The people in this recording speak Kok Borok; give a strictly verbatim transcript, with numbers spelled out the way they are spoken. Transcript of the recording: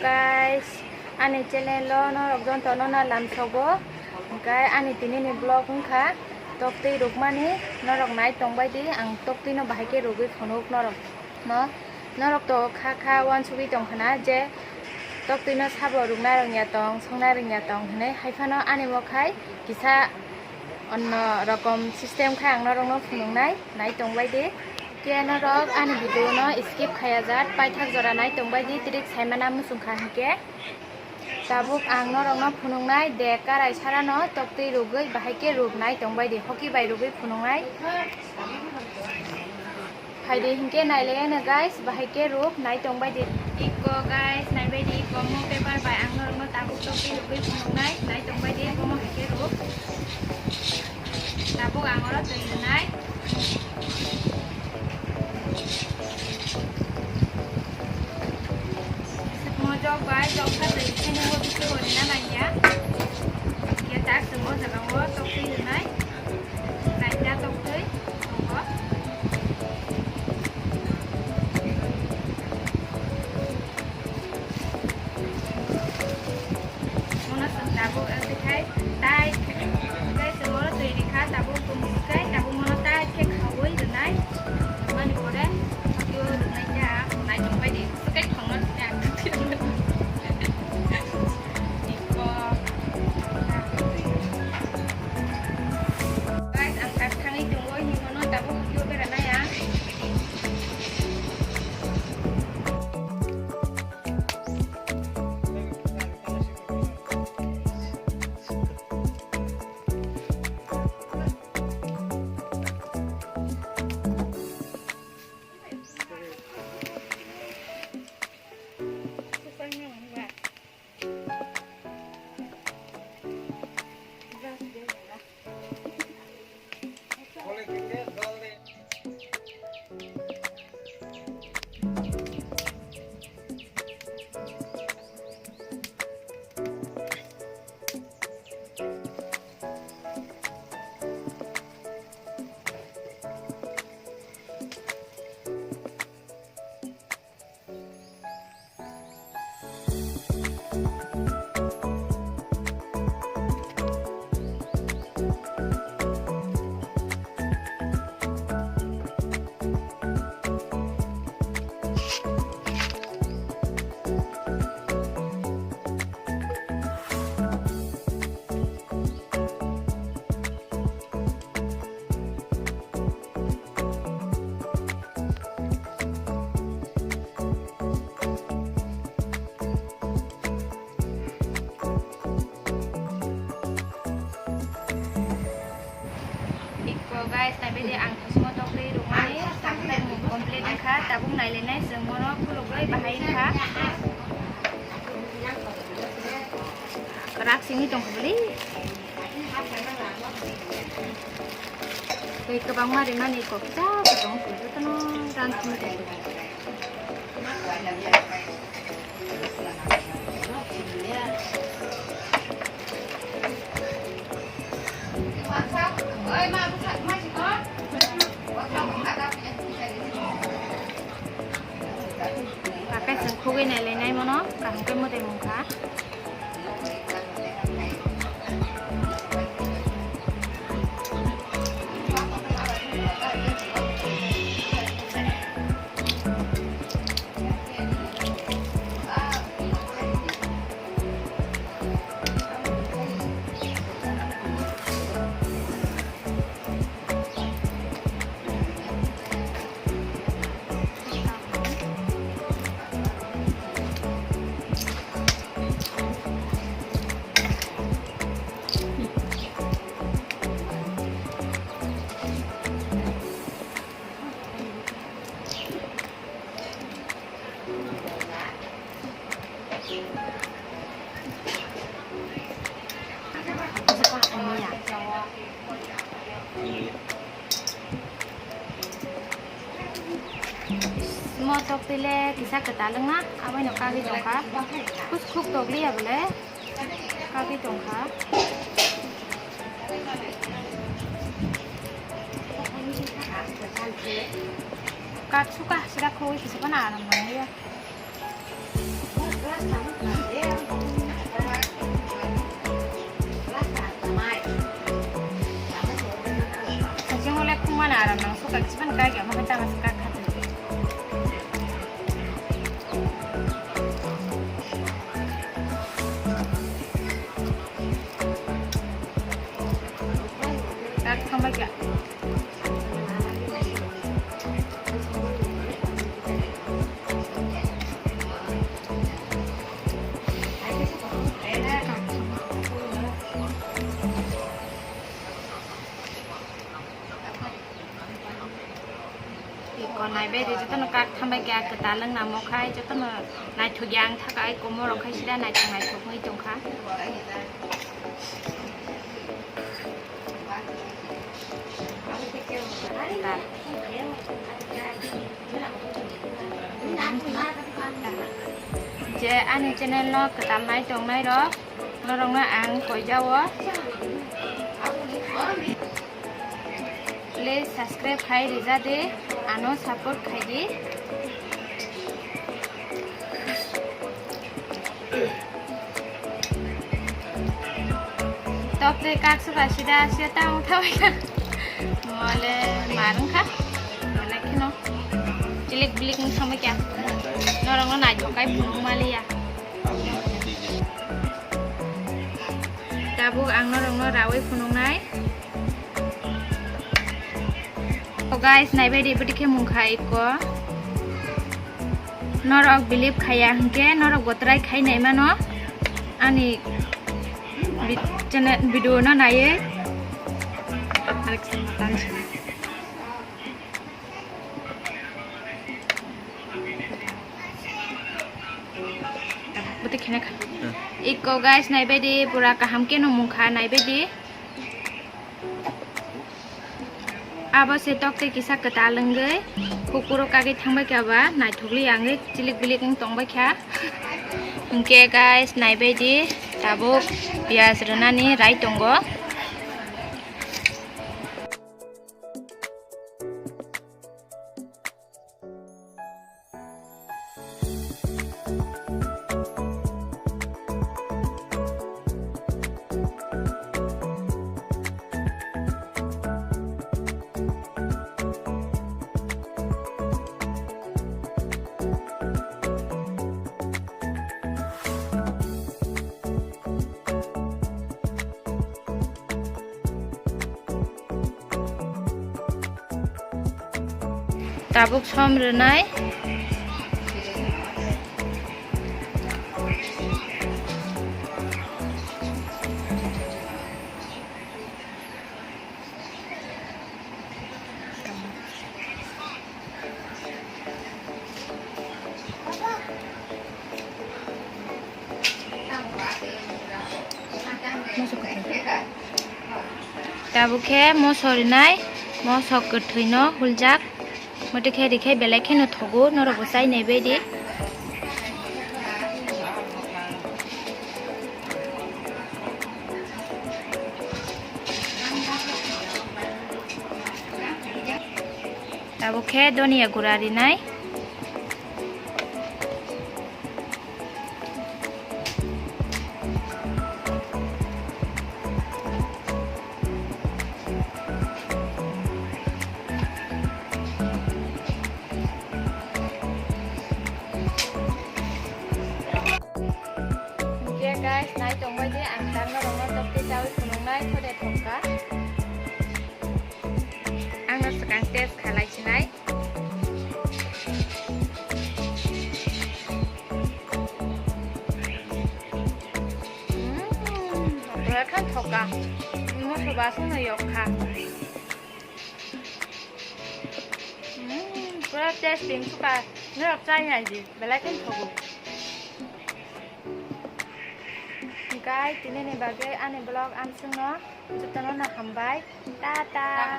Guys, ani channel o norok jotono na lamsogo. Hwnkhe ani tini ni vlog wngkha toktwi rwkmani, norok nai tongbai di ang toktwi no bahai khe rwgwi phunuk norok no. Norok to kha kha uansugwi tongkha na je toktwi no sabo rwkna rwngya tong, songna rwngya tong hinwi, hai phano ani mokhai kisa onno rokom system khai ang norokno phunuknai, nai tongbai di. Khe norok ani video no skip khaya jat, paithak jora nai tongbai di, trik saimana muchung kha hinkhe. Tabuk ang norokno phunuknai de karai sarano toktwi rwgwi bahai khe rwknai tongbai di, hoki bai rwgwi phunuknai. Phaidi hinkhe nailaiano guys, bahai khe rwk nai tongbai di. Ikko guys, naibai di, ikko mo paper bai ang norokno tabuk toktwi rwgwi phunuknai, nai tongbai di, omo hai khe rwk. Tabuk ang oro twi rwnai. Mo jok bai jok kha twi khe nungwi bisingo rwna nangya. Khe tak chwng o jaga o toktwi rwnai. Kaisa toktwi tongo. Mono chwng tabuk wngwi khai tai khe, hwnkhe chwng oro twi rikha, tabuk tumung khai, tabuk mono tai khe khaui rwnai. Mani pore hakhe o rwnai khe ang nai tongbai di, swkang thangna rwnai ang. Guys, ang tak thangwi tongo, hinwi mono tabuk hakhe o beranai ang. Ikko guys, naibe de ang thosmo toklai rwmani complete wngkha, tabuk nailainai chwng bono khulugwi bahai wngkha. Kwrak simi tongkha bwlwi. Tei kwbangma rimani kok kisa kisa tong jotono ran thumwi tong. Pakai sengkhugwi nailainai mono kaham khe mwtai mungkha. Mo tok tile kisa kwtal wngna, aboino kagwi tongkha. Kus khuk tokliya bole kagwi tongkha. Kak suka sida khogwi kisa phano aram manliya. Mana aram nang suka kiban kage mo kata mas kak khat. Kak thamba kya. Iko naibai ri jotono kak thambai khe kwtal wng namo khai jotono naithok ya wng thaka ai komo rok khai sida naithok naithok wngwi tongkha. Je ani channel no kwtal nai tongnai rok norokno ang koijao. Please subscribe khai rijadi, ano support khaidi. Tok tei kak suka sida sida ta wng thawi kha. Mole marung kha. Mole kheno. Chilik bilik wng thawi kha. Norokno naithok khai phunuk maliya. Tabuk ang norokno rawi phunuknai. O guys, naibai di, bwtwi khe mung kha iko. Norok believe khaya hinkhe norok bo try khai nai mano. Ani vi-, channel video no naiwi. Bwtwi khena kha. Iko guys, naibai di, pura kaham khe no mung kha, naibai di. Abo se tok tei kisa kwtal wngwi hukuro kagwi thangbai kha ba naithokli wngwi chilik bilik wng tongbai kha. Hinkhe guys, naibai di, tabuk piyaj rwnani rai tongo. Tabuk som rwnai. Tabuk khe moso rinai, moso kwthwino huljak. Motwi khe rikhe belai kheno thogo, norokbo chai nai bai di. Tabuk khe donia gura rinai. Hinkhe guys, nai tongbai di, ang tang norokno tokti chawi phunuknai, khode thokka. Ang no swkang test khalai sinai. Hmm, belai khe thoka. Moso basong no yok kha. Hmm, pura tasty wngkha. Norok chai nai di, belai khe thogo. Guys, tini ni bagwi ani vlog amswkno jotono no hambai. Tata.